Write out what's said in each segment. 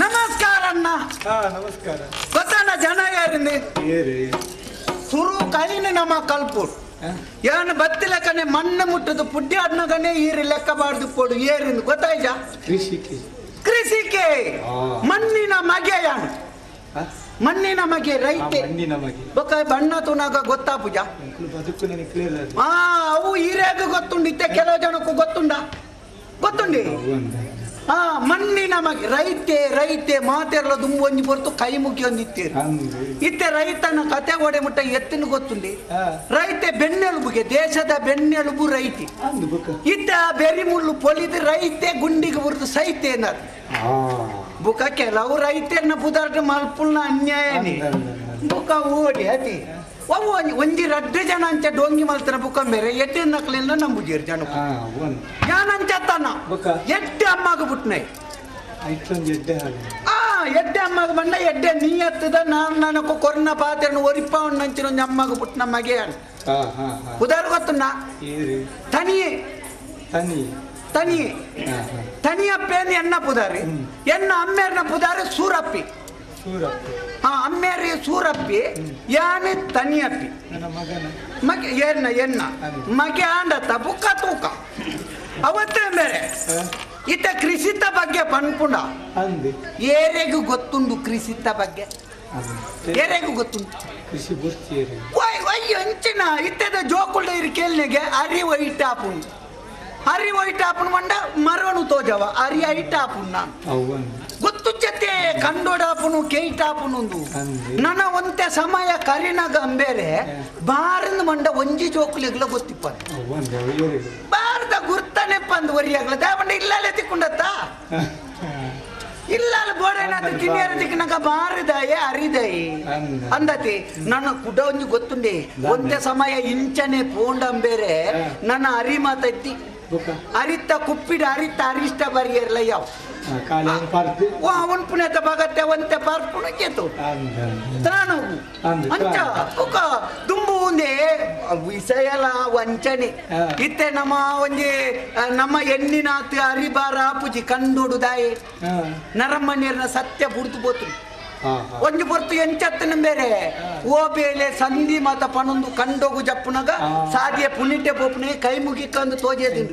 ನಮಸ್ಕಾರ ಅಣ್ಣ. ನಮಸ್ಕಾರ. ಗೊತ್ತಣ್ಣ ಜನ ಯಾರಿಂದ ಸುರು ಕೈನ ನಮ್ಮ ಕಲ್ಪುಡು ಏನು ಬತ್ತಿಲಕನೆ ಮಣ್ಣು ಮುಟ್ಟದು ಪುಡ್ಡಿ ಅಡ್ನಗನೆ ಈರಿ ಲೆಕ್ಕ ಬಾರ್ದು ಪೋಡು ಏರಿಂದ ಗೊತ್ತಾಯ್ತಾ? ಕೃಷಿಕೆ ಕೃಷಿಕೆ ಮಣ್ಣಿನ ಮಗೆ ಯಾನು ಮಣ್ಣಿನ ಮಗೆ ರೈತೆ ಬೊಕ್ಕ ಬಣ್ಣ ತುನಾಗ ಗೊತ್ತಾ ಪೂಜಾ ಹಾ ಅವು ಈರ್ಯಾಗ ಗೊತ್ತುಂಡು ಇತ್ತೆ ಕೆಲವು ಜನಕ್ಕೂ ಗೊತ್ತುಂಡ ಗೊತ್ತುಂಡಿ ಹಾ ಮಣ್ಣಿನ ಮಗೆ ರೈತೆ ರೈತೆ ಮಾತೆಲ್ಲ ದುಂಬು ಒಂಜಿ ಹೊರತು ಕೈ ಮುಗಿ ಒಂದಿತ್ತೇರು ಇತ್ತೆ ರೈತನ ಕತೆ ಒಡೆ ಮುಟ್ಟ ಎತ್ತಿನ ಗೊತ್ತುಂಡಿ ರೈತೆ ಬೆನ್ನೆಲುಬುಗೆ ದೇಶದ ಬೆನ್ನೆಲುಬು ರೈತಿ ಇತ್ತ ಬೆರಿ ಮುಳ್ಳು ಪೊಲಿದು ರೈತೆ ಗುಂಡಿಗೆ ಬುರಿದು ಸೈತೆ ಅನ್ನೋದು ಬುಕ ಕೆಲವು ರೈತರನ್ನ ಪುದಾರ್ಟ ಮಲ್ಪುಲ್ನ ಅನ್ಯಾಯನೇ ಬುಕ ಓಡಿ ಅತಿ ಅವು ಒಂಜಿ ರಡ್ಡು ಜನ ಅಂಚ ಡೋಂಗಿ ಮಲ್ತನ ಬುಕ್ಕ ಬೇರೆ ಎಡ್ಡೆ ನಕಲಿಲ್ಲ ನಂಬುಜೀರ್ ಜನ ಯಾನಂಚತ್ತಾನ ಎಡ್ಡೆ ಅಮ್ಮಾಗ ಬುಟ್ನೈ ಆ ಎಡ್ಡೆ ಅಮ್ಮಾಗ ಬಂಡ ಎಡ್ಡೆ ನೀ ಎತ್ತದ ನಾನು ನನకు ಕೊರ್ನ ಪಾತ್ರೆನು ಒರಿಪ್ಪ ನಂಚಿನ ಒಂಜಿ ಅಮ್ಮಾಗ ಪುಟ್ನ ಮಗೆ ಉದಾರು ಗೊತ್ತುನ್ನ ತನಿಯೇ ತನಿ ತನಿಯಪ್ಪೇನು ಎನ್ನ ಪುದಾರಿ ಎನ್ನ ಅಮ್ಮೇರ್ನ ಪುದಾರಿ ಸೂರಪ್ಪಿ ಹಾ ಅಮ್ಮೇರಿ ಸೂರಪ್ಪಿ ಯಾನೆ ತನಿಯಪ್ಪಿ ಮಗೆ ಎನ್ನ ಎನ್ನ ಮಗೆ ಆಂಡತ್ತ ಬುಕ್ಕ ತೂಕ ಅವತ್ತೇ ಬೇರೆ ಇತ್ತ ಕೃಷಿತ ಬಗ್ಗೆ ಪನ್ಪುಂಡ ಏರೆಗೂ ಗೊತ್ತುಂಡು ಕೃಷಿತ ಬಗ್ಗೆ ಏರೆಗೂ ಗೊತ್ತುಂಟು ಕೃಷಿ ಅಂಚಿನ ಇತ್ತದ ಜೋಕುಲ್ಡ ಇರು ಕೇಳಿಗೆ ಅರಿ ವೈಟ್ ಆಪುಂಡು ಅರಿ ವೈಟ್ ಆಪುನ್ ಮಂಡ ಮರವನು ತೋಜವ ಅರಿ ಐಟ್ ಆಪುನ್ ನಾನು ಗೊತ್ತು ಜೊತೆ ಕಂಡೋಡಾಪುನು ಕೇಯ್ಟಾಪುನು ನನ್ನ ಒಂತೆ ಸಮಯ ಕರಿನಾಗ ಅಂಬೇರೆ ಬಾರಿಂದ ಮಂಡ ಒಂಜಿ ಜೋಕುಲಿಗ್ಲ ಗೊತ್ತಿಪ್ಪ ಬಾರದ ಗುರ್ತನೆ ಪಂದ್ ಒರಿಯಾಗ್ಲ ದಾವಂಡ ಇಲ್ಲಲೇ ತಿಕ್ಕೊಂಡತ್ತ ಇಲ್ಲ ಬೋಡೇನಾದ್ರು ಕಿಣಿಯರ ತಿಕ್ಕನಾಗ ಬಾರಿದಾಯೆ ಅರಿದಾಯಿ ಅಂದತಿ ನನ್ನ ಕುಡ ಒಂಜಿ ಗೊತ್ತುಂಡೆ ಒಂತೆ ಸಮಯ ಇಂಚನೆ ಪೋಂಡಂಬೇರೆ ನನ್ನ ಅರಿ ಮಾತೈತಿ ಅರಿತ ಕುಪ್ಪಿಡ ಅರಿತ ಅರಿಷ್ಟ ಬರಿಯರ್ಲ ಯಾವ ಅವನ್ ಪುಣ್ಯತ ಭಗತ್ತೆ ಒಂತೆ ಪಾರ್ಪುಣ ಕೇತು ತ್ರಾಣವು ಅಂಚ ಬುಕ ದುಂಬು ಒಂದೇ ವಿಷಯಲ ವಂಚನೆ ಇತ್ತೆ ನಮ್ಮ ಒಂಜಿ ನಮ್ಮ ಎಣ್ಣಿನಾತ್ ಅರಿಬಾರ ಆಪುಜಿ ಕಂಡೋಡು ದಾಯೆ ನರಮ್ಮನೇರ್ನ ಸತ್ಯ ಬುಡ್ದು ಬೋತು ಒಂಜಿ ಪೊರ್ತು ಎಂಚತ್ತನ ಬೇರೆ ಓ ಬೇಲೆ ಸಂಧಿ ಮಾತ ಪನೊಂದು ಕಂಡೋಗು ಜಪ್ಪುನಗ ಸಾದಿಯ ಪುನಿಟೆ ಪೋಪುನೆ ಕೈ ಮುಗಿಕಂದು ತೋಜೇದು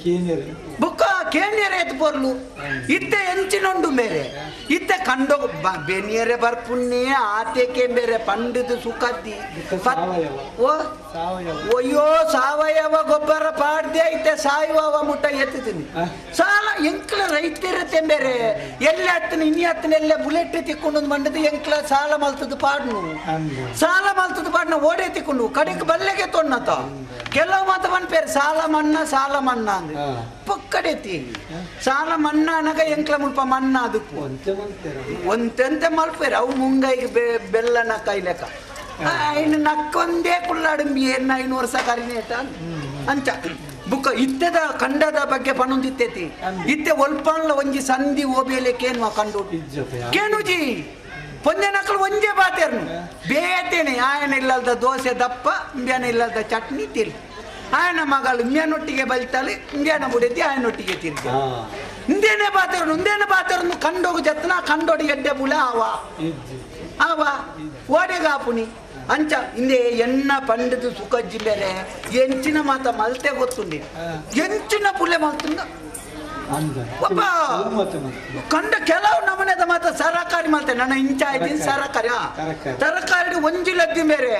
ಬುಕ್ಕ ಕೇಣ್ಯರೆ ಎತ್ತು ಪೊರ್ಲು ಇತ್ತೆ ಎಂಚಿನೊಂಡು ಬೇರೆ ಇತ್ತೆ ಕಂಡೋಗು ಬೆನಿಯರೆ ಬರ್ಪುನ್ನೇ ಆತೇಕೆ ಬೇರೆ ಪಂಡಿದು ಸುಖದ್ದಿ ಓ ಅಯ್ಯೋ ಸಾವಯವ ಗೊಬ್ಬರ ಪಾಡ್ದೆ ಇತ್ತೆ ಸಾಯುವ ಮುಟ್ಟ ಎತ್ತಿದ್ದೀನಿ ಸಾಲ ಎಂಕ್ಲ ರೈತಿರತ್ತೆ ಬೇರೆ ಎಲ್ಲೆ ಹತ್ತನ ಇನ್ನಿ ಹತ್ತನ ಎಲ್ಲೆ ಬುಲೆಟ್ ತಿಕ್ಕೊಂಡು ಮಂಡದ ಎಂಕ್ಲ ಸಾಲ ಮಲ್ತದ ಪಾಡ್ನು ಸಾಲ ಮಲ್ತದ ಪಾಡ್ನ ಓಡೆ ತಿಕ್ಕೊಂಡು ಕಡೆಗೆ ಬಲ್ಲೆಗೆ ತೊನ್ನತ ಕೆಲವು ಮಾತ ಪನ್ಪೇರು ಸಾಲ ಮನ್ನಾ ಸಾಲ ಮನ್ನಾ ಅಂದ್ರೆ ಪಕ್ಕಡೆತಿ ಸಾಲ ಮನ್ನಾ ಅನಗ ಎಂಕ್ಲ ಮುಲ್ಪ ಮನ್ನಾ ಅದಕ್ಕೂ ಒಂತೆಂತೆ ಮಲ್ಪೇರು ಅವು ಮುಂಗೈಗೆ ಬೆಲ್ಲನ ಕೈಲೆಕ್ಕ ಇನ್ನು ನಕ್ಕೊಂದೇ ಕುಲ್ಲಾಡಂಬಿ ಏನ 5 ವರ್ಷ ಕರಿನೇಟ ಅಂಚ ಬುಕ್ಕ ಇತ್ತೆದ ಕಂಡದ ಬಗ್ಗೆ ಪನೊಂದಿತ್ತೇತಿ ಇತ್ತೆ ಒಲ್ಪನ್ಲ ಒಂಜಿ ಸಂಧಿ ಓಬೇಲೆ ಕೇನ್ವ ಕಂಡು ಕೇನುಜಿ ಪೊಂಜೆ ನಕಲು ಒಂಜೆ ಬಾತೇರ್ನು ಬೇತೇನೆ ಆಯನ ಇಲ್ಲದ ದೋಸೆ ದಪ್ಪ ಇಂಬ್ಯಾನ ಇಲ್ಲದ ಚಟ್ನಿ ತಿರ್ಗಿ ಆಯನ ಮಗಳು ಇಂಬ್ಯಾನೊಟ್ಟಿಗೆ ಬಲಿತಾಳೆ ಇಂಬ್ಯಾನ ಬುಡೆದಿ ಆಯನೊಟ್ಟಿಗೆ ತಿರ್ಗಿ ಇಂದೇನೆ ಬಾತೇರ್ನು ಇಂದೇನೆ ಬಾತೇರ್ನು ಕಂಡೋಗು ಜತ್ನ ಕಂಡೋಡಿ ಎಡ್ಡೆ ಬುಲ ಆವ ಆವ ಓಡೆಗಾಪುನಿ ಅಂಚ ಇಂದೇ ಎನ್ನ ಪಂಡಿತು ಸುಖಜ್ಜಿ ಬೇರೆ ಎಂಚಿನ ಮಾತ ಮಲ್ತೆ ಗೊತ್ತುಂಡಿ ಎಂಚಿನ ಪುಲೆ ಮಲ್ತುಂಡ ಕಂಡ ಕೆಲವು ನಮೂನೆದ ಮಾತ್ರ ಸರಕಾರಿ ಮಾಡ್ತೇನೆ ನನ್ನ ಇಂಚಾಯ್ತಿ ಸರಕಾರಿ ತರಕಾರಿ ಒಂಜಿ ಲದ್ದಿ ಬೇರೆ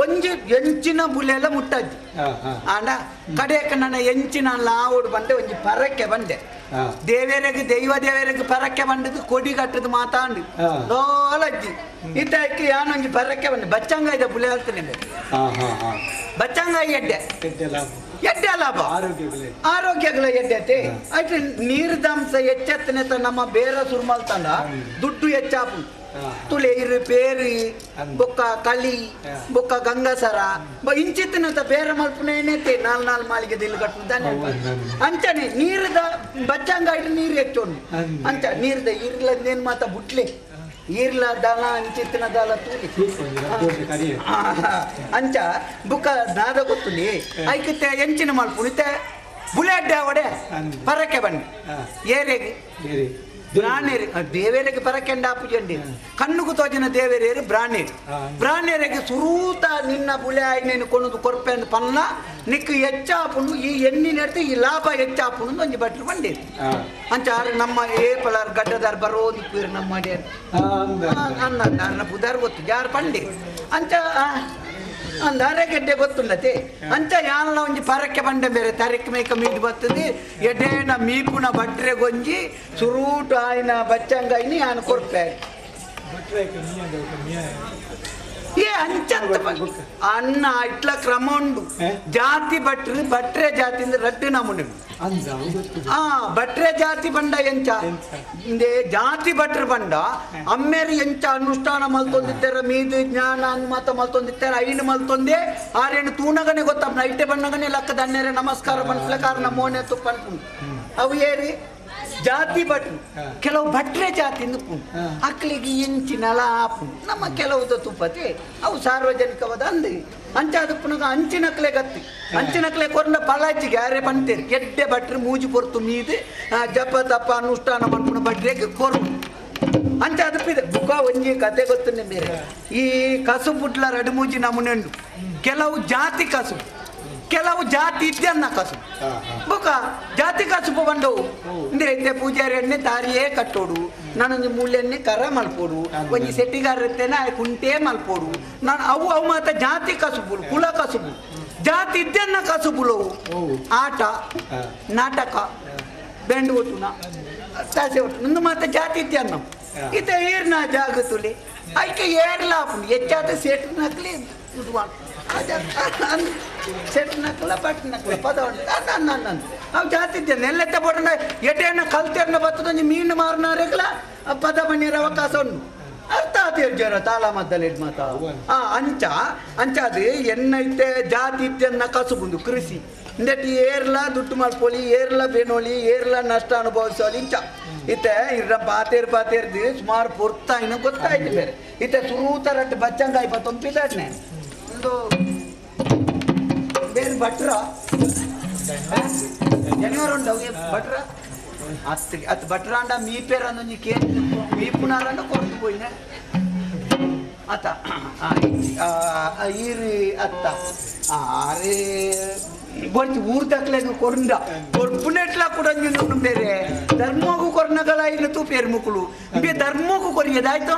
ಒಂಜಿ ಎಂಚಿನ ಬುಲೆಲ್ಲ ಮುಟ್ಟಜ್ಜಿ ಆಂಡ ಕಡೆಯಕ್ಕೆ ನನ್ನ ಎಂಚಿನ ಲಾವುಡು ಬಂದೆ ಒಂಜಿ ಪರಕ್ಕೆ ಬಂದೆ ದೇವರಿಗೆ ದೈವ ದೇವರಿಗೆ ಪರಕ್ಕೆ ಬಂದದ್ದು ಕೊಡಿ ಕಟ್ಟದು ಮಾತಾಂಡು ಲೋಲಜ್ಜಿ ಇತ್ತಕ್ಕೆ ಯಾನೊಂಜಿ ಪರಕ್ಕೆ ಬಂದೆ ಬಚ್ಚಂಗಾಯ್ದ ಬುಲೆ ಹೇಳ್ತೇನೆ ಬೇರೆ ಬಚ್ಚಂಗಾಯಿ ಎಡ್ಡೆ ಎಡ್ಡೆ ಲಾಭ ಆರೋಗ್ಯಗಳ ಎಡ್ಡೆ ಆಯ್ತು ನೀರ್ದಂಶ ಹೆಚ್ಚೆತ್ತನೆ ನಮ್ಮ ಬೇರೆ ಸುರುಮಲ್ತಂಡ ದುಡ್ಡು ಹೆಚ್ಚಾಪು ತುಳೆ ಇರು ಪೇರಿ ಬೊಕ್ಕ ಕಳಿ ಬೊಕ್ಕ ಗಂಗಸರ ಇಂಚಿತ್ತಿನಂತ ಬೇರೆ ಮಲ್ಪುನ ಏನೈತೆ ನಾಲ್ ನಾಲ್ ಮಾಲಿಗೆ ದಿಲ್ಲು ಕಟ್ಟುದಾನೆ ಅಂಚನೆ ನೀರ್ದ ಬಚ್ಚಂಗಾಯ್ತು ನೀರು ಹೆಚ್ಚೋಣ ಅಂಚ ನೀರ್ದ ಇರ್ಲಂದೇನು ಮಾತ ಬುಟ್ಲೆ ಈರ್ಲ ದಲ ಅಂಚಿತ್ತಿನ ದಲ ತೂಲಿ ಅಂಚ ಬುಕ್ಕ ನಾದ ಗೊತ್ತುಲಿ ಐಕತ್ತೆ ಎಂಚಿನ ಮಲ್ಪುನಿತೆ ಬುಲೆಟ್ ಅವಡೆ ಪರಕ್ಕೆ ಬನ್ನಿ ಏರೆಗೆ ಬ್ರಾಣೇರಿ ದೇವೇರಿಗೆ ಪರಕೆಂಡ ಪೂಜೆಂಡಿ ಕಣ್ಣುಕು ತೋಜಿನ ದೇವೇರೇರು ಬ್ರಾಣೇರಿ ಬ್ರಾಣೇರಿಗೆ ಸುರೂತ ನಿನ್ನ ಬುಲೆ ಆಯ್ನೇನು ಕೊಣದು ಕೊರ್ಪೆ ಅಂದ್ ಪನ್ನ ನಿಕ್ಕು ಹೆಚ್ಚಾಪುಂಡು ಈ ಎಣ್ಣಿನ ಈ ಲಾಭ ಹೆಚ್ಚಾಪುಂಡು ಒಂಜಿ ಭಟ್ರು ಬಂಡೇರಿ ಅಂಚಾರು ನಮ್ಮ ಏಪಲಾರ್ ಗಡ್ಡದಾರ್ ಬರೋದು ಪೀರ್ ನಮ್ಮ ಅನ್ನ ಅನ್ನ ಪುದಾರ್ ಗೊತ್ತು ಯಾರು ಪಂಡಿ ಅಂಚ ಅಂದ ಅರೆಗೆಡ್ಡೆ ಗೊತ್ತುಂಡತೆ ಅಂಚ ಯಾನಲ ಒಂಜಿ ಪರಕ್ಕೆ ಬಂಡೆ ಬೇರೆ ತರಕ್ಕೆ ಮೇಕ ಮೀದು ಬರ್ತದೆ ಎಡೇನ ಮೀಪುನ ಭಟ್ರೆ ಗೊಂಜಿ ಸುರೂಟು ಆಯ್ನ ಬಚ್ಚಂಗಾಯ್ನಿ ಯಾನು ಕೊರ್ಪೆ ಏ ಅಂಚಂತ ಅನ್ನ ಇಟ್ಲ ಕ್ರಮ ಉಂಡು ಜಾತಿ ಭಟ್ರು ಭಟ್ರೆ ಜಾತಿ ಅಂದ್ರೆ ರಡ್ಡು ನಮೂನೆ ಆ ಭಟ್ರೆ ಜಾತಿ ಬಂಡ ಎಂಚ ಜಾತಿ ಭಟ್ರು ಬಂಡ ಅಮ್ಮೇರು ಎಂಚ ಅನುಷ್ಠಾನ ಮಲ್ತೊಂದಿತ್ತಾರ ಮೀದು ಜ್ಞಾನ ಅನ್ಮಾತ ಮಲ್ತೊಂದಿತ್ತಾರ ಐನು ಮಲ್ತೊಂದೆ ಆರೇನು ತೂನಗನೆ ಗೊತ್ತಪ್ಪ ಐಟೆ ಬಣ್ಣಗನೆ ಲಕ್ಕದ ಅಣ್ಣೇರೆ ನಮಸ್ಕಾರ ಪನ್ಪುಲ ಕಾರಣ ಮೋನೆ ತುಪ್ಪ ಅನ್ಪುಂಡು ಅವು ಏರಿ ಜಾತಿ ಭಟ್ರು ಕೆಲವು ಭಟ್ರೆ ಜಾತಿ ಅಕ್ಲಿಗೆ ಎಂಚಿನಲ ಆಪು ನಮ್ಮ ಕೆಲವು ತುಪ್ಪತಿ ಅವು ಸಾರ್ವಜನಿಕವಾದ ಅಂದಿ ಅಂಚಾದ ಪುನಗ ಅಂಚಿನಕ್ಲೆ ಗತ್ತಿ ಅಂಚಿನಕ್ಲೆ ಕೊರ್ನ ಪಳಾಚಿಗೆ ಯಾರೇ ಬಂತೇರಿ ಎಡ್ಡೆ ಭಟ್ರು ಮೂಜಿ ಪೊರ್ತು ಮೀದು ಜಪ ತಪ್ಪ ಅನುಷ್ಠಾನ ಮನ್ಪುನ ಭಟ್ರಿಗೆ ಕೊರು ಅಂಚಾದ ಪಿದೆ ಬುಕ್ಕ ಒಂಜಿ ಕತೆ ಗೊತ್ತು ಬೇರೆ ಈ ಕಸು ಪುಟ್ಲ ರಡು ಮೂಜಿ ನಮೂನೆ ಕೆಲವು ಜಾತಿ ಕಸು ಕೆಲವು ಜಾತಿ ಇದ್ದನ್ನ ಕಸು ಬುಕ್ಕ ಜಾತಿ ಕಸುಬು ಬಂಡವು ಅಂದ್ರೆ ಇತ್ತೆ ಪೂಜಾರಿಯನ್ನೇ ತಾರಿಯೇ ಕಟ್ಟೋಡು ನಾನೊಂದು ಮೂಲೆಯನ್ನೇ ಕರ ಮಲ್ಪೋಡು ಒಂಜಿ ಸೆಟ್ಟಿಗಾರ ಇರ್ತೇನೆ ಕುಂಟೆ ಮಲ್ಪೋಡು ನಾನು ಅವು ಅವು ಮಾತ್ರ ಜಾತಿ ಕಸುಬುಲು ಕುಲ ಕಸುಬು ಜಾತಿ ಇದ್ದನ್ನ ಕಸುಬುಲವು ಆಟ ನಾಟಕ ಬೆಂಡು ಒಟ್ಟುನ ತಾಸೆ ಒಟ್ಟು ನಂದು ಮಾತ್ರ ಜಾತಿ ಇದ್ದನ್ನ ಇತ್ತೆ ಏರ್ನ ಜಾಗತುಲಿ ಐಕೆ ಏರ್ಲಾಪುಂಡು ಹೆಚ್ಚಾದ ಸೇಟು ನಕ್ಲಿ ಸೆಟ್ ನಕ್ಕಲ ಬಟ್ ನಕ್ಕಲ ಪದ ಉಂಟು ಅವು ಜಾತಿ ಇದ್ದೇನೆ ನೆಲ್ಲೆತ್ತ ಬೋಡಂಡ ಎಟೆಯನ್ನು ಕಲ್ತೆರ್ನ ಬತ್ತದೊಂಜಿ ಮೀನು ಮಾರನಾರೆಗ್ಲ ಪದ ಬನ್ನಿರ ಅವಕಾಶ ಉಂಟು ಅರ್ಥ ಆತ ಜರ ತಾಳ ಮದ್ದಲೆ ಮಾತ ಆ ಅಂಚ ಅಂಚಾದು ಎನ್ನೈತೆ ಜಾತಿ ಇದ್ದನ್ನ ಕಸುಬುಂದು ಕೃಷಿ ಇಂದೆಟ್ಟಿ ಏರ್ಲ ದುಡ್ಡು ಮಲ್ಪೊಲಿ ಏರ್ಲ ಬೆನೋಲಿ ಏರ್ಲ ನಷ್ಟ ಅನುಭವಿಸೋಲಿ ಇಂಚ ಇತ್ತೆ ಇರ್ರ ಪಾತೇರ್ ಪಾತೇರ್ದು ಸುಮಾರು ಪೊರ್ತಾಯಿನ ಗೊತ್ತಾಯ್ತು ಬೇರೆ ಇತ್ತೆ ಸುರೂತ ರಟ್ಟು ಬಚ್ಚಂಗಾಯಿ ಪತ್ತೊಂಪಿದಾಟ್ನೆ ಒಂದು ಬೇರೆ ಭಟ್ರ ಜನಿವಾರ ಉಂಟು ಭಟ್ರ ಅತ್ ಅತ್ ಭಟ್ರಾಂಡ ಮೀಪೇರ ಅಂದೊಂಜಿ ಕೇನ್ ಮೀಪುನಾರಂಡ ಕೊರ್ದು ಪೋಯಿನ ಅತ್ತ ಈರಿ ಅತ್ತ ಆರೆ ಬೊರ್ಚಿ ಊರು ದಕ್ಲೆಗ್ ಕೊರ್ಂಡ ಕೊರ್ಪುನೆಟ್ಲ ಕೂಡ ಬೇರೆ ಧರ್ಮಗೂ ಕೊರ್ನಗಲ ಇನ್ನು ತೂಪೇರು ಮುಕುಲು ಬೇ ಧರ್ಮಗೂ ಕೊರಿಯದಾಯ್ತೋ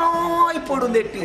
ಇಪ್ಪೊಡು ಎಟ್ಟಿ.